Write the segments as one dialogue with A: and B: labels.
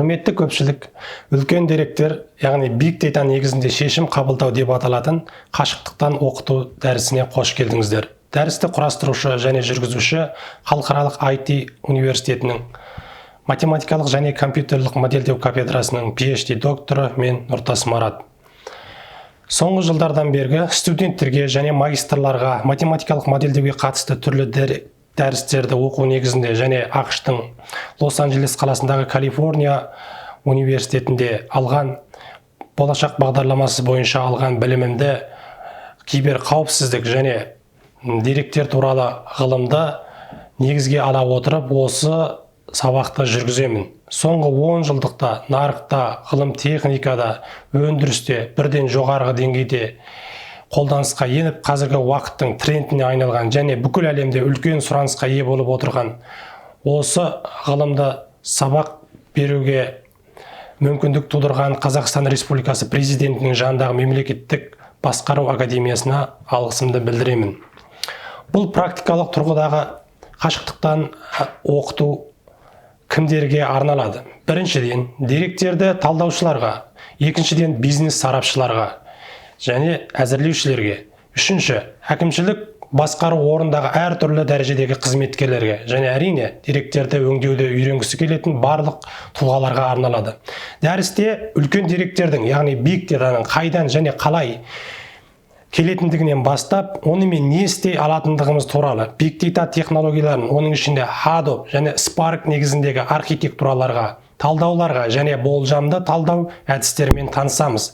A: Құрметті көпшілік, үлкен деректер, яғни Big Data негізінде шешім қабылдау деп аталатын қашықтықтан оқыту дәрісіне қош келдіңіздер. Дәрісті құрастырушы және жүргізуші Халықаралық IT университетінің математикалық және компьютерлік модельдеу кафедрасының PhD докторы мен, Нұртас Марат. Соңғы жылдардан бергі студенттерге және магистрларға математикалық модельдеуге қатысты түрлі дәрістерді оқу негізінде және АҚШ-тың Лос-Анджелес қаласындағы Калифорния университетінде алған Болашақ бағдарламасы бойынша алған білімімді, киберқауіпсіздік және деректер туралы ғылымды негізге ала отырып, осы сабақты жүргіземін. Соңғы 10 жылдықта нарықта, ғылым техникада, өндірісте бірден жоғарғы деңгейде қолданысқа еніп, қазіргі уақыттың трендіне айналған және бүкіл әлемде үлкен сұранысқа ие болып отырған осы ғылымды сабақ беруге мүмкіндік тудырған Қазақстан Республикасы Президентінің жанындағы Мемлекеттік басқару академиясына алғысымды білдіремін. Бұл практикалық тұрғыдағы қашықтықтан оқыту кімдерге арналады? Біріншіден, деректерді талдаушыларға, екіншіден, бизнес сарапшыларға және әзірлеушілерге, үшінші, әкімшілік басқару орнындағы әртүрлі дәрежедегі қызметкерлерге және, әрине, деректерді өңдеуді үйренгісі келетін барлық тұлғаларға арналады. Дәрісте үлкен деректердің, яғни Big Data-ның қайдан және қалай келетіндігінен бастап, онымен не істей алатындығымыз туралы, Big Data технологияларын, оның ішінде Hadoop және Spark негізіндегі архитектураларға, талдауларға және болжамды талдау әдістерімен танысамыз.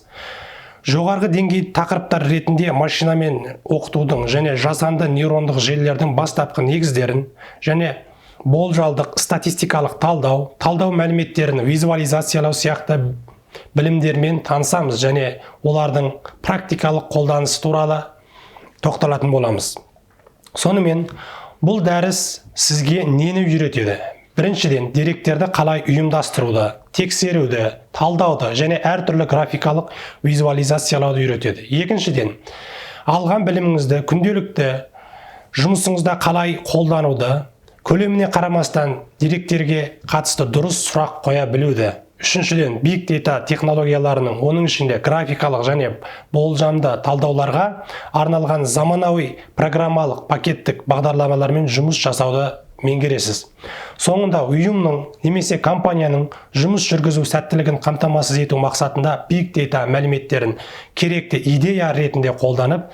A: Жоғарғы деңгей тақырыптар ретінде машинамен оқытудың және жасанды нейрондық желілердің бастапқы негіздерін және болжалдық статистикалық талдау, талдау мәліметтерін визуализациялау сияқты білімдермен танысамыз және олардың практикалық қолданысы туралы тоқталатын боламыз. Сонымен, бұл дәріс сізге нені үйретеді? Біріншіден, деректерді қалай ұйымдастыруды, тексеруді, талдауды және әртүрлі графикалық визуализациялауды үйретеді. Екіншіден, алған біліміңізді күнделікті жұмысыңызда қалай қолдануды, көлеміне қарамастан деректерге қатысты дұрыс сұрақ қоя білуді. Үшіншіден, Big Data технологияларының, оның ішінде графикалық және болжамды талдауларға арналған заманауи программалық пакеттік бағдарламалармен жұмыс жасауды меңгересіз. Соңында ұйымның немесе компанияның жұмыс жүргізу сәттілігін қамтамасыз ету мақсатында Big Data мәліметтерін керекті идея ретінде қолданып,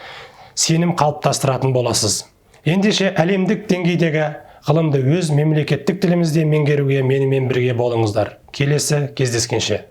A: сенім қалыптастыратын боласыз. Ендеше, әлемдік деңгейдегі ғылымды өз мемлекеттік тілімізде меңгеруге менімен бірге болыңыздар. Келесі кездескенше!